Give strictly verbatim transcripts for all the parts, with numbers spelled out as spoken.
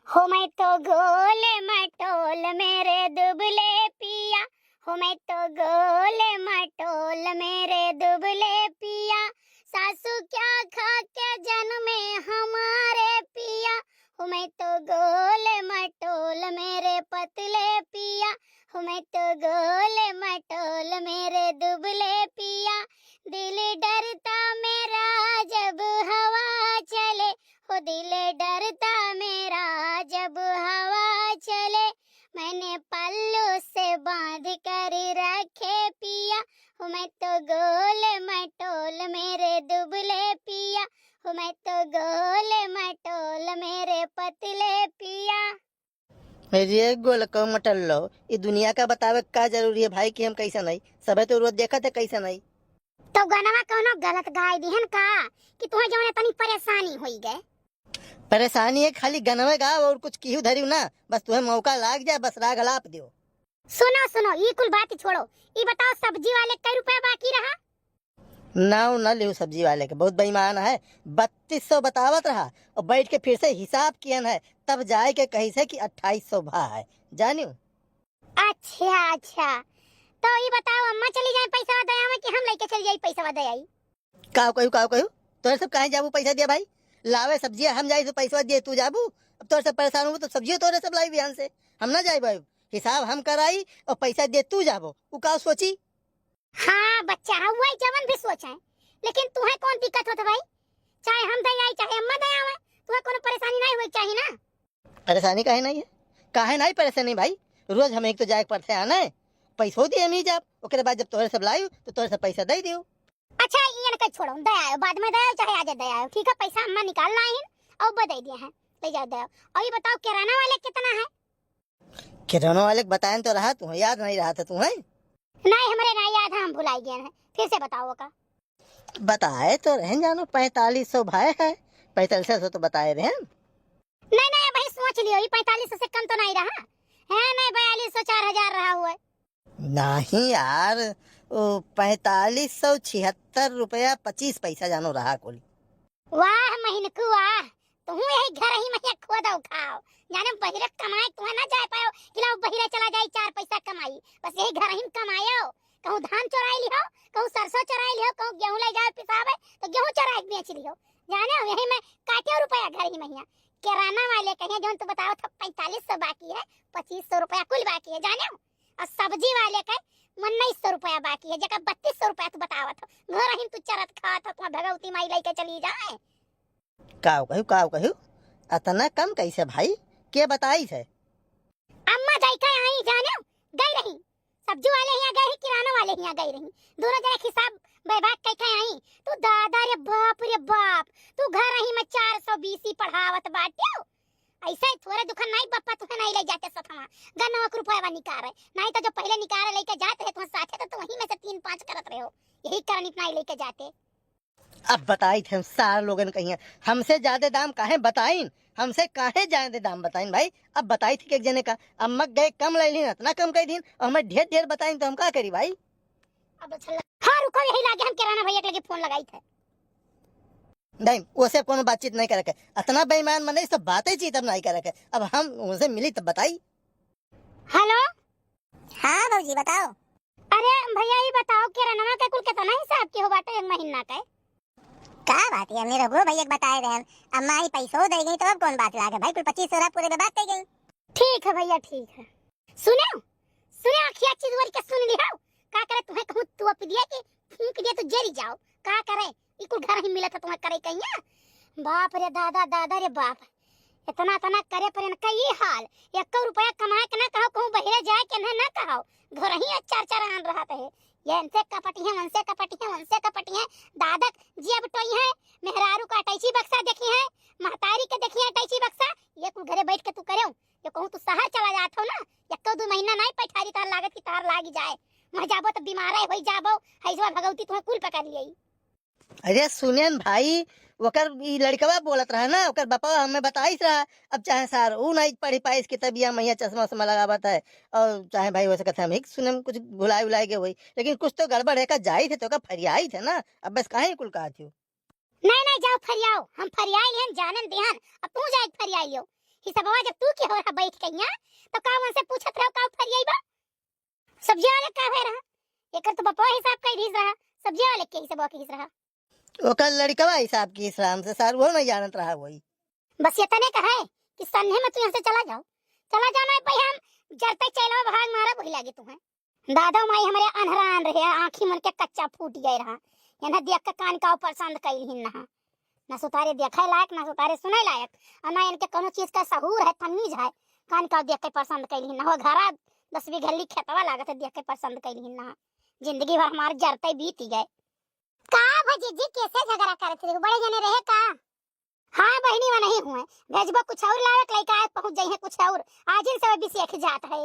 हो मैं तो गोल मटोल मेरे दुबले पिया, हो मैं तो गोल मटोल मेरे दुबले पिया, सासू क्या खा के जन्मे हमारे पिया, हो मैं तो गोल मटोल मेरे पतले पिया, हो मैं तो गोल मटोल मेरे दुबले पिया, दिल डरता मेरा जब हवा चले, हो दिल डरता मेरा जब हवा चले, मैंने पल्लू से बांध कर रखे पिया, हो मैं तो गोल मटोल मेरे दुबले पिया, हो मैं तो गोल मटोल मेरे पतले पिया। मेरी एक गोल को मटल लो, ई दुनिया का बतावे का जरूरी है भाई कि हम कैसे नहीं, सबे तो रोज देखत है कैसे नहीं। तो गनवा कौनो गलत गाय दिहन का कि तुहे जौन इतनी परेशानी होई गए? परेशानी है खाली गनवे गाव और कुछ किहू धरियो ना, बस तुहे मौका लाग जाए, बस राग अलाप दियो। सुनो, सुनो, ई कुल बात छोड़ो, ई बताओ सब्जी वाले कै रुपया बाकी रहा? नाव न लिहू सब्जी वाले के, बहुत बेईमान है। बत्तीस सौ बतावत रहा और बैठ के फिर से हिसाब कियन है, तब जाए के कहिस है कि अट्ठाईस सौ भा है, जानियो। अच्छा, अच्छा, तो ई बताओ अम्मा चली जाए पैसा दे आवे कि हम लेके चल जाई पैसा दे आई? काव कहू, काव कहू, तोहरे सब काहे जाबू पैसा दिया भाई? लावे सब्जिया हम जाई तो पैसा दिए तू जाबू? अब तोहरे सब परेशान हो तो सब्जियो तोहरे सब लाई बिहान से, हम ना जाई भाई, हिसाब हम कराई और पैसा दिए तू जाबो, उ काव सोची? हाँ बच्चा, हाँ वही जवन भी सोचे, लेकिन तुहे कौन दिक्कत होत भाई? चाहे हम दे आई चाहे अम्मा दे आवे, तुहे कोनो परेशानी नहीं होई चाही ना। परेशानी काहे नहीं है? काहे नहीं परेशानी भाई? रोज हम एक तो जाए के पड़ते आने, पैसो दिए हम ही जाब, ओकरे बाद जब तोहरे सब लायू तो तोहरे सब पैसा दे दियो। अच्छा, इयन के छोड़ो, दे आयो, बाद में दे आयो, चाहे आज दे आयो, ठीक है, पैसा अम्मा निकाल लाई हैं और वो दे दिए हैं, ले जाओ दे आओ। और ये बताओ किराना वाले कितना है? किराना वाले के बताएन तो रहा तू, याद नहीं रहा था तू, हैं? नहीं, हमरे ना याद है, हम भुलाई गए हैं। फिर से बताओ का। बताए तो रहेन जानो, पैंतालीस सौ भाई है, पैंतालीस सौ तो बताए रहेन। नहीं, नहीं, भाई सोच लियो, ये पैंतालीस सौ से कम तो नहीं रहा है, नहीं, बयालीस सौ, चार हजार रहा हुआ है। नहीं यार, वो पैंतालीस सौ छिहत्तर रुपया पच्चीस पैसा जानो रहा कुल। वाह महीनकू वाह, तुहूँ यही घर ही में खोदो खाओ। जाने बहिरे कमाए तुहे ना जाए पायो, कि लाओ बहिरे चला जाई चार पैसा कमाई। बस यही घर ही में कमायो। कहूँ धान चोराई लिहो, कहूँ सरसों चोराई लिहो, कहूँ गेहूँ ले जाए पिसावे, तो गेहूँ चोराए के बेच लिहो। जाने हो, यही में काटे रुपया घर ही में हिया। किराना वाले कहिए, जौन तू बताओ था पैंतालीस सौ बाकी है, पच्चीस सौ रुपया कुल बाकी है, जाने हो? और सब्जी वाले के उन्नीस सौ रुपया बाकी है, जेकर बत्तीस सौ रुपया तू बतावत हो। घर ही तू चरत खात हो, तुम्हार भगवती माई लेके चली जाए। काव कहू, काव कहू, अतना कम कैसे भाई? के बताई से? अम्मा जाई का आई जाने, गई रही। सब्जी वाले हियाँ गई रही, किराना वाले हियाँ गई रही। दोनों जने हिसाब बैभाग कई के आई। तू दादा रे बाप रे बाप, तू घर ही में चार सौ बीस ही पढ़ावत बाटे। ऐसे ही थोरे दुखन नहीं बप्पा, तुहे नहीं ले जाते सथवा। गन्नवा के रुपया निकारे, नहीं तो जो पहले निकारे लेके जाते रहे तुम्हारे साथे, तो तुम वहीं में से तीन पाँच करत रहे हो, यही कारण इतना ही लेके जाते। अब बताई थे हम सार लोगन कहिए, हमसे ज्यादा दाम काहे बताइन, हमसे काहे ज्यादा दाम बताइन भाई। अब बताई थे कि एक जने का, अम्मा गए कम ले लीन, इतना कम कह दीन, और हमें ढेर ढेर बताइन तो हम का करी भाई? अब अच्छा लग-, हाँ रुको, यही लागे हम किराना भैया के लगे फोन लगाई थे। नहीं, उसे कोनो बातचीत नहीं करे के, इतना बेईमान मन नहीं, सब बातें चीत अब नहीं करे के। अब हम उनसे मिली तब बताई। हेलो। हाँ भौजी बताओ। अरे भैया, ये बताओ, किरानवा के कुल कितना हिसाब के हो बाटे एक महीना के? का बात है, हमने रघुओ भैया के बताए रहे, अम्मा ही पैसो दे गई, तो अब कौन बात लागे भाई, कुल पच्चीस सौ पूरे में बात कर गई। ठीक है भैया, ठीक है। सुने, सुने, अखिया चिदवर के सुन लिहो, का करे तुम्हें कहूँ तू अप दिया कि फूंक दिया तो जरी जाओ, का करे, ई कुल घर ही मिलत है तुम्हें करे कहिया। बाप रे दादा, दादा रे बाप, इतना, इतना करे पर इनका ये हाल। एको रुपया कमाए के ना कहो, कहूँ बहिरे जाए के ना, ना कहो, घर ही है चार चार आन रहत है। ये इनसे कपटी है, उनसे कपटी है, उनसे कपटी है। दादक जी अब टोई है, मेहरारू का अटैची बक्सा देखी है, महतारी के देखी है अटैची बक्सा, ये कुल घरे बैठ के तू करे। ये कहूँ तू शहर चला जात हो ना, एको दो महीना नहीं पैठारी तार लागत कि तार लागी जाए। वहाँ जाबो तो बीमार है, वही जाबो, हैजवा भगवती तुम्हें कुल पकड़ लिये। अरे सुनेन भाई, ओकर ई लड़कवा बोलत रहा ना, ओकर बपवा हमें बताइस रहा। अब चाहे सार ऊ नहीं पढ़ी पाइस कि तब यह मैया चश्मा उश्मा लगावत है, और चाहे भाई हो सकत है हम ही सुने में कुछ भुलाए उलाए गए होई, लेकिन कुछ तो गड़बड़ है का, जाई थे तो का फरियाई थे ना। अब बस काहे कुल कहा थियो? नहीं, नहीं, जाओ फरियाओ, हम फरियाई लेन, जानन देहन, अब तू जाए फरियाई लियो। ई सबवा जब तू के हो रहा बैठ के हियाँ, तो का उनसे पूछत रहो का फरियाई बा? सब्जी वाले का भय रहा? एकर तो बपवा हिसाब कइ दिस रहा, सब्जी वाले के हिसाब के हिस रहा। ओकर लड़कवा हिसाब किस रहा हमसे, सार वो नहीं जानत रहा वही। बस इतने कहे कि सन्हे में तू यहाँ से चला जाओ, चला जाओ, नहीं भाई हम जरते चैलवा भाग मारा वही लागे तुम्हें। दादा माई हमरे अनहरान रहे, आँखी मन के कच्चा फूट गए रहा। इन्हें देख के कान काव पसंद कइल हिन नहा। ना सुतारे देखे लायक, ना सुतारे सुने लायक, और ना इनके कोनो चीज का सहूर है, तमीज है। कान काव देख के पसंद कइल हिन नहा। घरा दस बीघली खेतवा लागत है, देख के पसंद कइल हिन नहा। जिंदगी भर हमार जरते बीत गए। का भा जिज्जी, कैसे झगड़ा करत रही? बड़े जने रहे का? हाँ बहिनी, वो नहीं हुए। भेजबो कुछ और लावे के, लइका आज पहुँच जाइहे कुछ और। आज इन सब बिसेख जात है।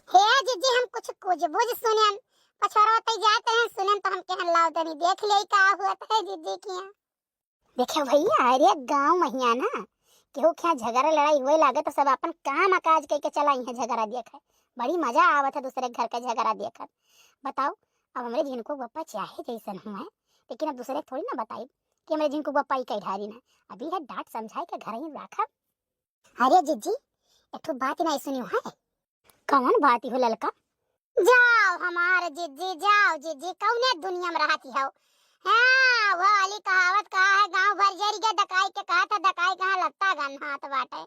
हे जिज्जी, हम कुछ कुछ बुझ सुनेन। पछोरवा तई जात हैं, सुनेन तो हम कहन लाओ तनी देख ले का हुआ है जिज्जी किया। देखे भैया, अरे गाँव महिया ना, केहू के यहाँ झगड़ा लड़ाई हुए लागे तो सब अपन काम काज कइके चला इहाँ झगड़ा देखे। बड़ी मजा आवत है दूसरे घर का झगड़ा देखत। बताओ, अब हमरे झिनको बप्पा चाहे जैसन हुए, लेकिन अब दूसरे के थोड़ी ना बताई कि हमरे झिनको बप्पा ई कई ढारी ना। अभी है डांट समझाए के घर ही राखब। अरे जिज्जी, एक ठो बात नहीं सुनी है। कौन बात हो ललका? जाओ हमार जिज्जी, जाओ जिज्जी, कौने दुनिया में रहती हो? हाँ, वो वाली कहावत कहा है, गाँव भर जरी के डकाई के कहा था, डकाई कहाँ लत्ता गन हाथ बाटे।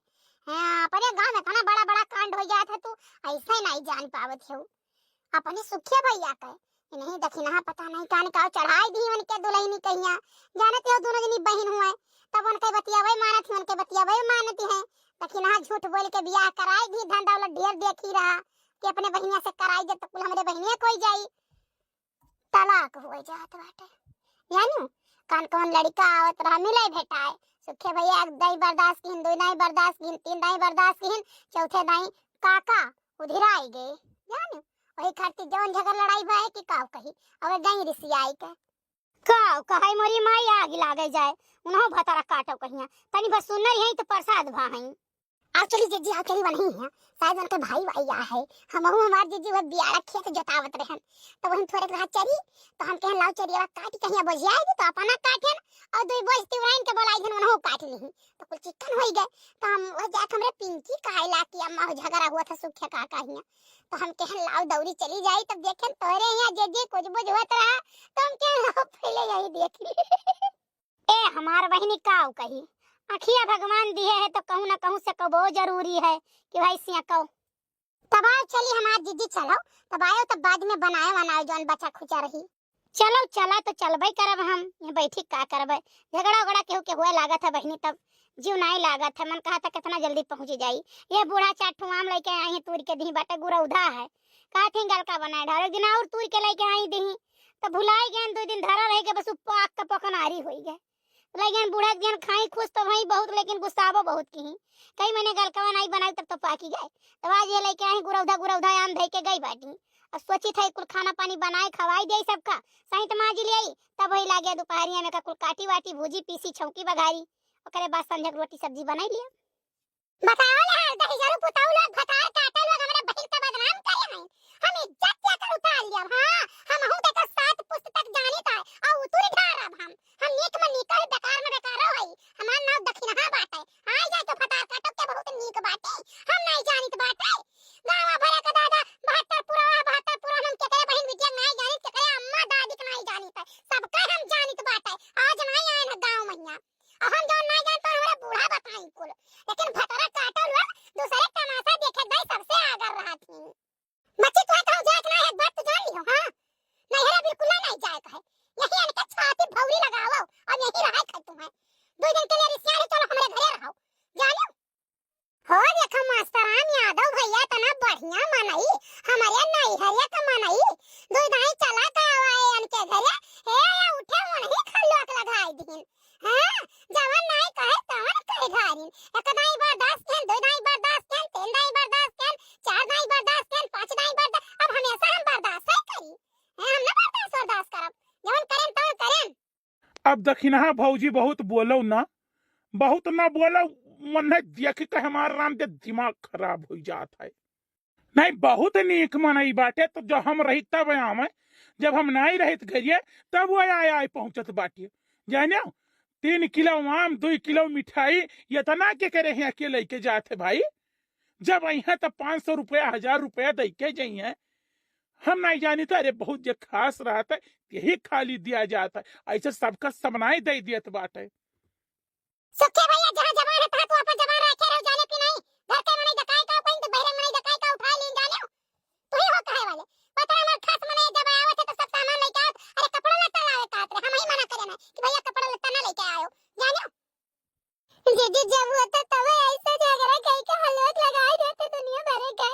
हाँ, अपने गाँव में इतना बड़ा बड़ा कांड हो जात है, तू ऐसे नहीं जान पावत हो। अपनी सुखिया भैया के इन्हीं दखिनहा पता नहीं कान का चढ़ाई दी उनके दुल्हनी कहिया। जानत हो दोनों जनी बहिन हुए, तब उनके बतियावे मानत ही, उनके बतियावे मानत है। दखिनहा झूठ बोल के बियाह कराई दी, धन दौलत ढेर देखी रहा कि अपने बहिनिया से कराई दे तो कुल हमरे बहिनिया कोई जाई। तलाक हो जात बाटे। जानू, कान कौन लड़का आवत रहा, मिले भेटाए। सुखे भैया एक दाई बर्दाश्त किन, दो दाई बर्दाश्त किन, तीन दाई बर्दाश्त किन, चौथे दाई काका उधिराई गए। जानू, वही खातिर जौन झगड़ लड़ाई भए कि काव कही, अब गई रिसियाई के। काव कहाई मोरी माई आग लागे जाए, उन्हों भतारा काटो कहिया, तनी बस सुनर यही तो प्रसाद भा हई। आओ चली जिज्जी, आओ चली वनही है, शायद उनके भाई भाई आ है। हमहू हमार जिज्जी वह बियाड़ा खेत जोतावत रहन, तो वही थोड़े रहा चरी, तो हम कहन लाओ चरियावा काटी कहिया बोझियाई दी, तो अपना काटन और दुई बोझ तिवराइन के बोलाई धन उन्हों काट ली, तो कुल चिकन होई गए। तो हम वह जाके हमरे पिंकी कहाई ला कि अम्मा हो झगड़ा हुआ था सुखे काका हिया, तो हम कहन लाओ दौरी चली जाई, तब देखेन तोरे यहाँ जिज्जी कुछ बुझ होत रहा, तो हम कहन लाओ पहले यही देख ली। ए हमार बहिनी काव कही, अखिया भगवान दिए है तो कहूँ ना कहूँ से कबो जरूरी है कि भाई सिया कहो। तब आओ चली हमार जिज्जी चलो, तब आयो तब बाद में बनाए वनाए जौन बचा खुचा रही। चलो चला तो चलबे करब हम, ये बैठी का करबे, झगड़ा उगड़ा केहू के हुए लागत है बहिनी, तब जीव नाई लागत है, मन कहा था कितना जल्दी पहुँच जाई। ये बूढ़ा चार ठो आम लेके आई है तूर के दी बाटे गुरौधा है, कहा थी गलका बनाए ढार, एक दिन और तूर के लेके आई दी तो भुलाई गए, दो दिन धरा रह गए, बस उ पाक का पकनारी होई गए। लेकिन बूढ़ा जन खाई खुश तो भई बहुत, लेकिन गुस्साबो बहुत की। कई महीने गलकवा नाई बनाई तब तो पाकी गए। तब आज ये लेके आई गुरौधा, गुरौधा आम धई के गई बाटी। अब सोची था कुल खाना पानी बनाए खवाई दे सबका, सहित माजी ले आई। तब वही लागे दोपहरिया में का कुल काटी वाटी भूजी पीसी छौकी बघारी, ओकरे बाद संझक रोटी सब्जी बनाई लिया। बताओ यार, दहिजरू पुताऊ लोग भतार काटे लोग हमरे बहिन का बदनाम करे हैं। हम इज्जत के कर उतार लिया। हाँ, हम हूँ देखो सात पुस्त तक जानित है और उतुर ढारब हम। हम नीक में नीक है, बेकार में बेकारो है। हमार नाव दखिनहा बाटे। आय जाए तो भतार काटो के बहुत नीक बाटे। हम नहीं जानित बाटे। गाँव भरे का दादा बहत्तर पुरवा, बहत्तर पुरवा हम केकरे बहिन बिटिया के नहीं जानित, केकरे अम्मा दादी के नहीं जानित है। सबका हम जानित बाटे। आज नहीं आए ना गाँव महिया। अब हम जौन ना जानत हन, हमरा बूढ़ा बताई कुल। लेकिन भतरा काटो लोग दूसरे तमाशा देखे दई सबसे आगर रहत ही। बच्ची, तोहे कहूँ जाए के ना है, एक बात तो जान लियो, हाँ? नैहरा बिल्कुल ना नहीं जाए के है। यही इनके छाती भौरी लगाओ, अब यही रहा है तुम है। दो दिन के लिए रिसिया नहीं, चलो हमरे घरे रहो। जानियो? हो देखो मास्टरान यादव भैया, इतना बढ़िया मनई, हमरे नैहरिया के मनई। दो दाई चला का आवा है इनके घरे, हे या उठे मुनही खल्लोक लगाई दीन। हाँ, जवन नाई कहे तवन कहे धारिन। एक दाई बर्दाश्त केन, दो दाई बर्दाश्त केन, तीन दाई बर्दाश्त केन, चार दाई बर्दाश्त केन, पाँच दाई बर्दाश्त, अब हमेशा हम बर्दाश्त है करी। हैं, हम ना बर्दाश्त बर्दाश्त करब। जवन करेन तवन करेन। अब दखिनहा भौजी बहुत बोलो ना, बहुत ना बोलो, मन्ने देख के हमार राम के दिमाग खराब हो जात है। नहीं, बहुत नीक मनई बाटे, तो जब हम रही तब आवे, जब हम नहीं रहित घरिए, तब वो आय, आय पहुँचत बाटे। जाने, तीन किलो आम, दुई किलो मिठाई, इतना के करे हियाँ के लइके जात है भाई? जब अइहें त पाँच सौ रुपया, हजार रुपया दइके जइहें। हम नाहीं जानित, अरे बहुत जे खास रहत है, यही खाली दिया जात है। अइसे सबका सबनाई दइ दियत बाटे। सुखे भइया, जहाँ जबान है, तहाँ तू अपन जबान रखे रहो, जाने कि नाहीं? घर के मनई दकाई का, कहीं तो बहरे मनई दकाई का उठाए लीन जाने हो। तू ही हो कहे वाले। पता है, हमार खास मनई जब आवत है, तो सब सामान लइके आवत। अरे, कपड़ा लत्ता लावे का आत रहे, हम ही मना करे ना कि भइया, कपड़ा लत्ता ना लइके आयो, जाने हो? दीदी, जब होता तब ऐसा झगड़ा कई के हलवा लगाई देते दुनिया भरे के।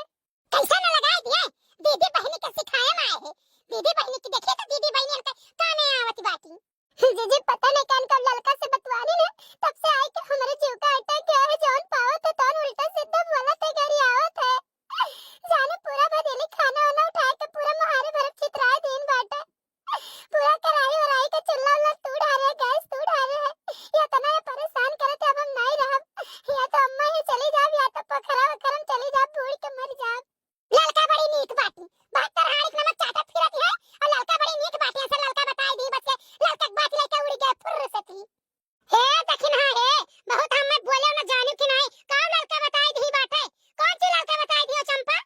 कैसा न लगाई दिए? दीदी बहिनी के सिखाए में आए है। दीदी बहिनी की देखिए तो दीदी बहिनी इनके काने आवत बाटी। दीदी, पता नहीं कान कब ललका से बतवानी ने, तब से आई के हमरे जीव का अटक गया है, जौन पावत है तौन उल्टा सीधा बोलत है, गरियावत है। जाने पूरा बदेली खाना वाना उठाए के पूरा मोहारे भरत छितराए दिन बाटे। पूरा कढ़ाई वढ़ाई के चूल्हा उल्हा तू ढारे, गैस तू ढारे है। ये इतना ये परेशान करत है, अब हम नहीं रहब। या तो अम्मा ही चली जाब, या तो पोखरा वोखरा में चली जाब, बूड़ के मर जाब। ललका बड़ी नीक बाटी, बहत्तर हाड़ी के नमक चाटत फिरत है, और ललका बड़ी नीक बाटी, ऐसे ललका बताई दी बस के ललका के बात लेके उड़ गए फुर्र से थी। हे दखिनहा हे, बहुत हम्मे बोले न जानू कि नाहीं, का ललका बताई दी बाटे, कौन सी ललका बताई दियो चंपा?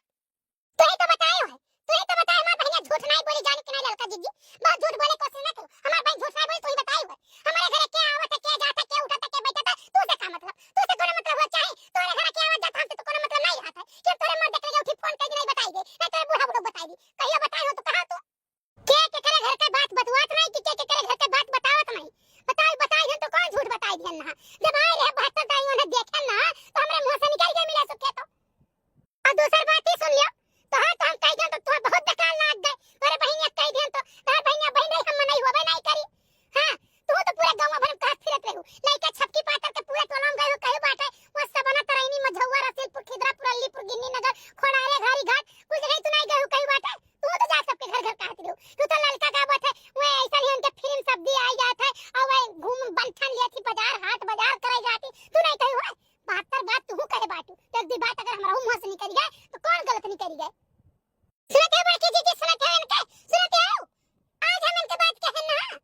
तू ही तो बताए हो, तू ही तो बताए, हमार बहिनिया झूठ नाहीं बोली, जाने कि नाहीं ललका जिज्जी, बहुत झूठ बोले कोशिश ना करो, हमार बहिन झूठ नाहीं बोली, तू ही बताए हो, हमारे घरे के आवत है, के जात है, के उठत है, के बैठत है, तू से का मतलब, तू से कोनो मतलब हो, चाहे तोरे घरे के आवत जात, हमसे तो कोनो मतलब नाहीं रहत है, कि हम तोरे मर्द के लगे उठी फोन कर दी, नाहीं बताई दे, नाहीं तोरे बूढ़ा बूढ़ा बताई दी, कहियो बताए हो तो कहा तू? के केकरे घर के बात बतवात नाहीं कि के केकरे घर के बात बतावत नाहीं, बताई, बताई दिहन तो कौन झूठ बताई दिहन ना, जब आए रहे बहत्तर दाई उन्हें देखे ना, तो हमरे मुँह से निकल गए मिला सुखे तो। और दूसर बात ही सुन लियो, तोहार तो हम कह दियन तो तोहार बहुत बेकार लाग गए। तोरे बहिनिया कह दियन तो, तोहार बहिनिया बहिन रही, हम नहीं होबे नहीं करी। हाँ, तू तो पूरे गाँव भर में कहत फिरत रहू। लइका छपकी पातर के पूरे टोला में गए हो, कहे बाटे, वो सबना तरैनी, मझौवा, रसीलपुर, खिदरापुर, अलीपुर, गिन्नी नगर, खोड़ारे, घारी घाट, कुछ जगह तू नहीं गए हो, कहे बाटे। तू तो जा सबके घर घर कहत रहू। तू तो ललका का बात है, वो ऐसा ही उनके फिल्म सब भी आई जात है, और वो घूम बंठन लिया थी बाजार, हाट बाजार करे जाती। तू नहीं कहे हो, बहत्तर बात तू कहे बाटू, तो एक दी बात अगर हमरा मुँह से निकल गए, तो कौन गलत निकल गए? सुनत हो बड़की जीजी, सुनत हो इनके, सुनत हो? आज हम इनके बात कहे ना।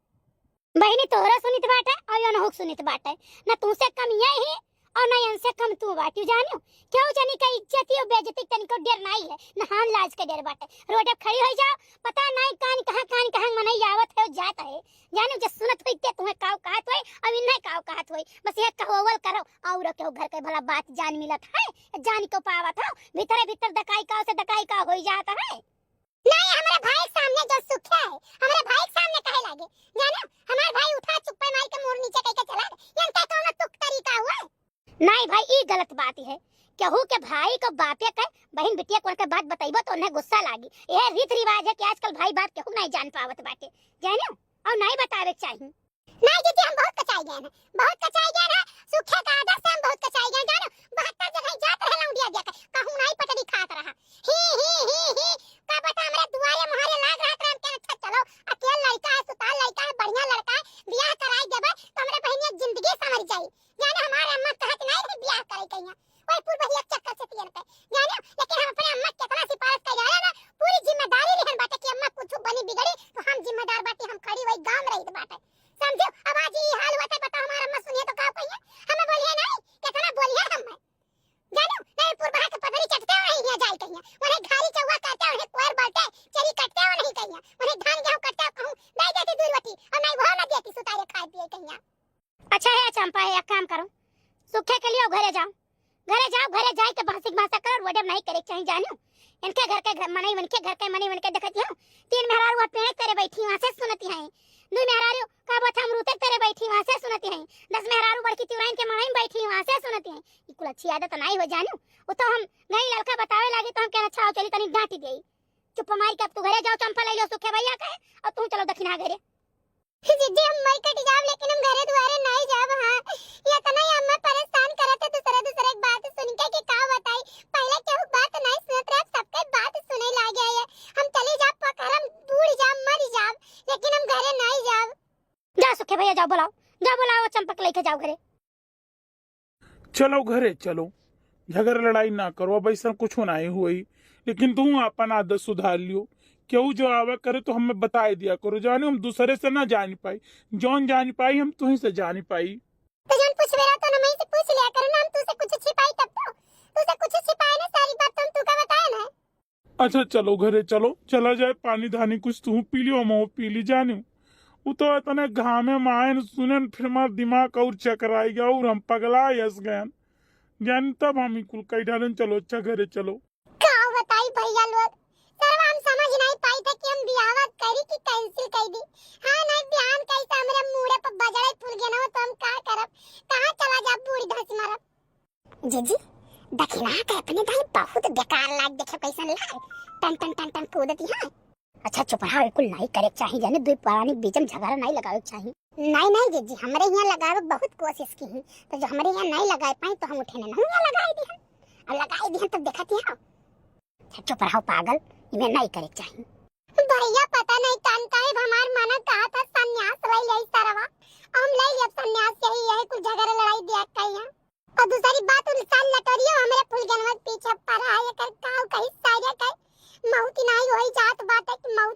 बहिनी तोहरा सुनित बाटे, और यो नहुक सुनित बाटे। ना तुमसे कम ये ही, और ना इनसे कम तू बाटू, जानियो? क्यों जनी का इज्जत और बेइज्जती तनिको डर नाहीं है, ना हान लाज के डर बाटे। रोड पे खड़ी हो जाओ, पता नाहीं कान कहाँ, कान कहाँ मनई आवत है, जात है। जानियो, जे सुनत होई ते तुम्हें काव कहत होई, और इन्हें काव कहत होई। बस ये कहवल करो, और केहू घर के भला बात जान मिलत है, जान को पावत हो, भीतरे भीतर दकाई का से दकाई का होई जात है। नहीं, हमारे भाई के सामने जो सुखे है, हमारे भाई के सामने कहे लागे, जानो, हमारे भाई उठा चुप्पे मार के मुंह नीचे करके चला गए, इनका कौनो तुक तरीका हुआ है? नहीं भाई, ई गलत बात है, केहू के भाई को बापे के बहन बिटिया को के बात बताइबो तो उन्हें गुस्सा लागी। यह रीत रिवाज है कि आजकल भाई बात केहू नहीं जान पावत बाटे, जानो, और नहीं बतावे के चाहिए। नहीं दीदी, हम बहुत कचाई गए हैं, बहुत कचाई गए हैं। सुखे का आदर से हम बहुत कचाई गए, जानो, बहत्तर जगह जात रहे लौंडिया दिया के, कहूँ नहीं पटरी खात रहा। ही, ही, ही, ही, का बता, हमरे दुआरे मुहारे लाग रहा था, हम कहे, "अच्छा चलो, अकेल लड़का है, सुतार लड़का है, बढ़िया लड़का है, बियाह कराई देबे, तो हमरे बहिनिया जिंदगी संवर जाई।" जाने हमारे अम्मा कहत नहीं रही बियाह करे कहिया, वही पूर्व ही एक चक्कर से पियन पे, जाने, लेकिन हम अपने अम्मा कितना सिफारिश कर जाने ना, पूरी जिम्मेदारी लिहन बाटे कि अम्मा कुछ बनी बिगड़ी, तो हम जिम्मेदार बाटी, हम खड़ी वही गाँव में रहित बाटे। समझो, अब आज ई हाल हुआ था, बताओ, हमार अम्मा सुनिए तो का कहिए? हमें बोलिए नहीं, कितना बोलिए हम। जानो, नहीं पुरबहा के पगड़ी चटते हो नहीं हियाँ जाए कहिए, उन्हें घारी चौवा करते हो, उन्हें कोयर बाटे, चरी कटते हो नहीं कहिए, उन्हें धान गेहूँ कटते हो कहूँ, नहीं देती दूध रोटी, और नहीं वो ना देती सुतारे खाए पिए कहिए। अच्छा है चंपा, है, एक काम करो, सुखे के लिए घरे जाओ, घरे जाओ, घरे जाए के भाषिक भाषा करो, रोडे नहीं करे के चाहिए, जानो। इनके घर के घर मनई, उनके घर के मनई, उनके देखत हो, तीन मेहरारू वहाँ पेड़ तरे बैठी, वहाँ से सुनती हैं। दो मेहरारू का बात हम रूते तरे बैठी, वहाँ से सुनती हैं। दस मेहरारू बड़की तिवराइन के मनई में बैठी, वहाँ से सुनती हैं। ये कुल अच्छी आदत नहीं हो, जानो। वो तो हम गई ललका बतावे लागी, तो हम कहना, "अच्छा, आओ, चली, तनी डांटी देई।" चुप मारी के अब तू घरे जाओ, चंपा ले लो सुखे भैया के, और तू चलो दखिना घरे। जीजी, हम मर कट जाब, लेकिन हम घरे दुआरे नहीं जाब। हाँ, ये इतना ही हमें परेशान करत है, दूसरे दूसरे के बात सुन के कि का बताई। पहले केहू बात नहीं सुनत रहे, अब सबके बात सुने लागे है। हम चली जाब, पकड़म बूढ़ जाब, मर जाब, लेकिन हम घरे नहीं जाब। जा सुखे भैया, जाओ बुलाओ, जाओ बुलाओ, चंपक लेके जाओ घरे। चलो घरे चलो, झगड़ा लड़ाई ना करो, अब ऐसा कुछ नहीं हुई। लेकिन तू अपन आदत सुधार लियो, केहू जो आवा करे तो हमें बताए दिया करो, जाने हम दूसरे से ना जान पाई, जौन जान पाई हम तुहीं से जान पाई। तो जौन पूछबे रहा तो ना, मैं से पूछ लिया करो ना, हम तुसे कुछ छिपाई तब तो, तुसे कुछ छिपाए ना, सारी बात तो हम तुका बताए ना। अच्छा चलो घरे चलो, चला जाए, पानी धानी कुछ तू पी लियो, हम पी ली जानी। उ तो इतने घामे में आए न सुने न, फिर हमार दिमाग और चकराई गया और हम पगला यस गए। जान तब हम ही कुल कई डालन, चलो अच्छा घरे चलो। का बताई भैया लोग, सरवा हम समझ नहीं पाई थे कि हम बियाह करी कि cancel कर दी। हाँ नहीं, बिहान कैसे हमरे मूड़े पर बजड़े फूल गए ना, तो हम का करब, कहाँ चला जा बूढ़ी धस मरब। जीजी, दखिना के अपने दाई बहुत बेकार लाग, देखे कैसन लाग, टन टन टन टन कूदती है। अच्छा चुप रहा, बिल्कुल नहीं करे के चाही, जाने दुई परानी के बीच में झगड़ा नहीं लगावे के चाही। नहीं नहीं जीजी, हमरे यहाँ लगावे के बहुत कोशिश की ही, तो जो हमरे यहाँ नहीं लगाए पाई तो हम उठे नहीं यहाँ लगाए दिहन, और लगाए दिहन तब देखती है। अच्छा चुप रहो पागल, इमे नहीं करे के चाही। भैया पता नहीं कान काहे हमार मना कहा था संन्यास ले ले सरवा, हम ले लेब संन्यास, यही यही कुछ झगड़ा लड़ाई दिया कहीं। और दूसरी बात, उन साल लटोरियो हमरे फुलगनवा के पीछे पड़ा है, एकर काऊ कहीं सारे के मौत नहीं होई जात बाटे कि मौत